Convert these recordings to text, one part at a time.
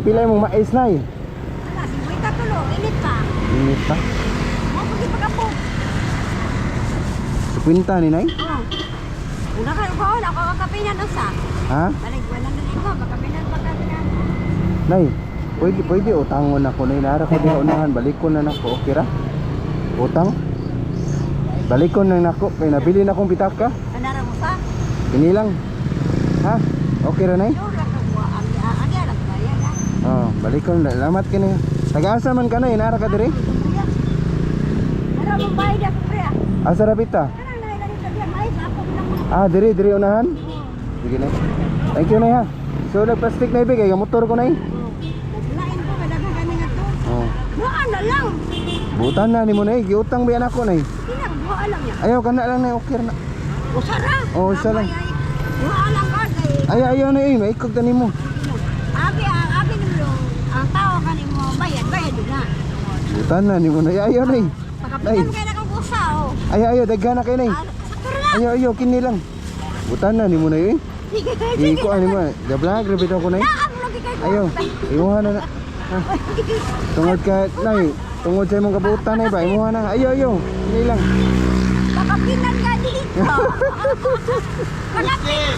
Pila imong mais, nay? Ala, 50 tulo, init pa. Init pa. Mo pag pagkapo. 50 ni, nay? Oh. Una ka ko, ako ang kapinan usa. Ha? Balik wala na nimo, pagkapinan pagkapinan. Nay, pwede pwede utangon ako, nay. Nara ko diha unahan, balik ko na nako. Okay ra? Utang? Balik ko na nako kay nabili na akong pitaka. Anara mo sa? Kini lang. Ha? Okay ra, nay? Sure ra ka mo ang ang ang bayan ah. Oh, balik ko na. Salamat kini. Taga-asa man ka, nay? Nara ka diri? Ara mo bayad ako pre. Asa ra pita? Kanang na dito diya mais ako nang mga. Ah, diri diri unahan. Sige, nay. Thank you, nay, ha. So nagplastic na ibig kay motor ko, nay. Naglain ko kay daghan kami nga to. Oh. Buha na lang. Butan na nimo, nay, giutang ba ako, nay? Kinang buha lang niya. Ayaw kana lang, nay, okay ra na. Usa ra. Oo, usa lang. Buha lang ka kay Ayaw ayaw na eh, maikog ta nimo. Abi ang abi nimo ang tao kanimo bayad bayad na. Butan na nimo, nay, ayaw nay. Pagkapitan kay na kang usa oh. Ayaw ayaw daghan na kay nay. Ah, sakto ra. Ayaw ayaw kini lang. Butan na nimo nay eh. Sige. Iko ani mo, ga-vlog ra bitaw ko, nay. Naam lagi kay ko. Ayaw, imuha na na. Ha? Tungod ka, nay, tungod sa imong kabutan, nay ba, imuha na. Ayaw ayaw, kini lang. Pagkapitan ka dito. Pagkapitan.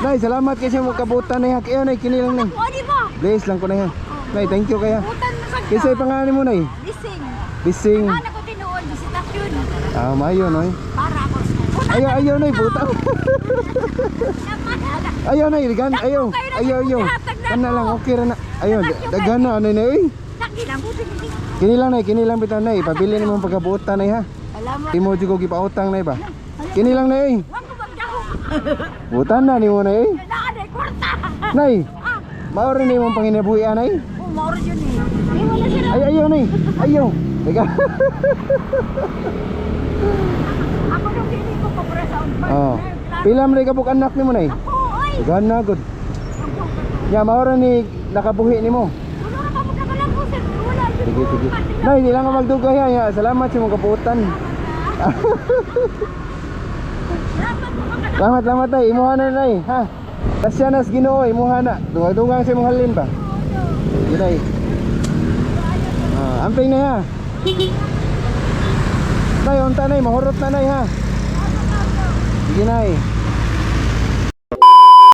Nay, salamat kay sa imong kabutan, nay. Ayaw nay, kini lang, nay. Mo di mo. Bless lang ko nay ha. Nay, thank you kaya. Utan mo sa Kisay pangalan mo, nay? Lising. Bising. Ana ko tinuod visitasyon. Ah, maayo noy. Para ako. Utan Ayaw ayaw nay, butang. Ayaw nay, ligan, ayaw. Ayaw ayaw. Kana lang, okay ra na. Ayaw, daghan na ano nay. Oy. Kini lang, nay, kini lang bitaw, nay. Pabili nimo pagkabuotan, nay, ha. Alam mo, Imo jud ko gipautang, nay ba. Kini lang, nay. Oy. wag ko magdaho. Butan na nimo, nay. Oy. Naa na kwarta. Nay, mao rin imong panginabuhi, nay. Oh, mauro yun eh. Iwan na sila. Ay ayaw nay. Ayaw. Teka. Ako nung dili ko pabura sa umpan. Oh. Pila man rin kabuk anak nimo, nay? Ako, oy. Daghan na gud. Ya mao ra ni nakabuhi nimo. Wala ka pa magkakalang ko, sir. Wala. Yun Sige, ko. sige. Nay, di lang ka magdugay ha. Ya, salamat sa imong kabuotan. Dapat mo ka Salamat, salamat, tay. Imuha na, nay, ha. Tasya nas Ginoo, imuha na. Dungang sa imong halin ba? Sige, nay. Ah, amping na ha. Nay, unta nay, mahurot na, nay, ha. Sige, nay.